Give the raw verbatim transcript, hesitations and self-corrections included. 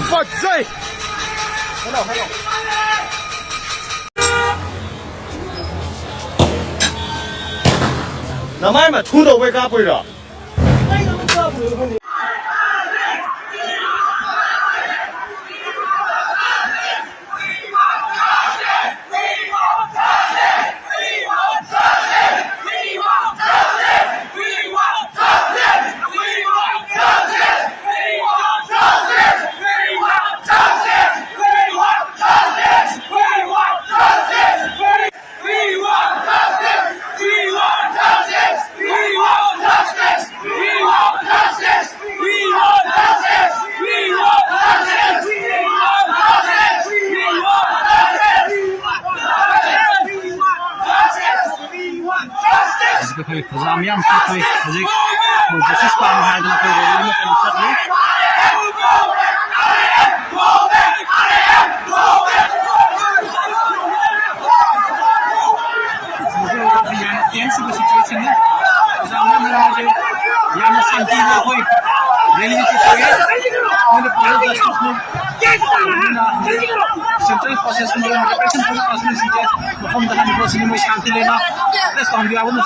Fuck, Zai! Hello, hello. Na mai ma thu dou ve ka pui ra. We want justice! We want justice! We want justice! We want justice! We want justice! We want justice! Justice! Zikapei, pazam yam sa pei, zik, mo justice pa mo hai dana pei, mo kan sa pei. Zikapei, yam, yam sa pei situation ni. Pazam yam sa pei, yam sa pei na pei. Rally ni sa pei. Mo ni pei justice ni. Central forces ni, repression forces ni, hom da ni forces ni mo shanti lena. Let's don't be our own.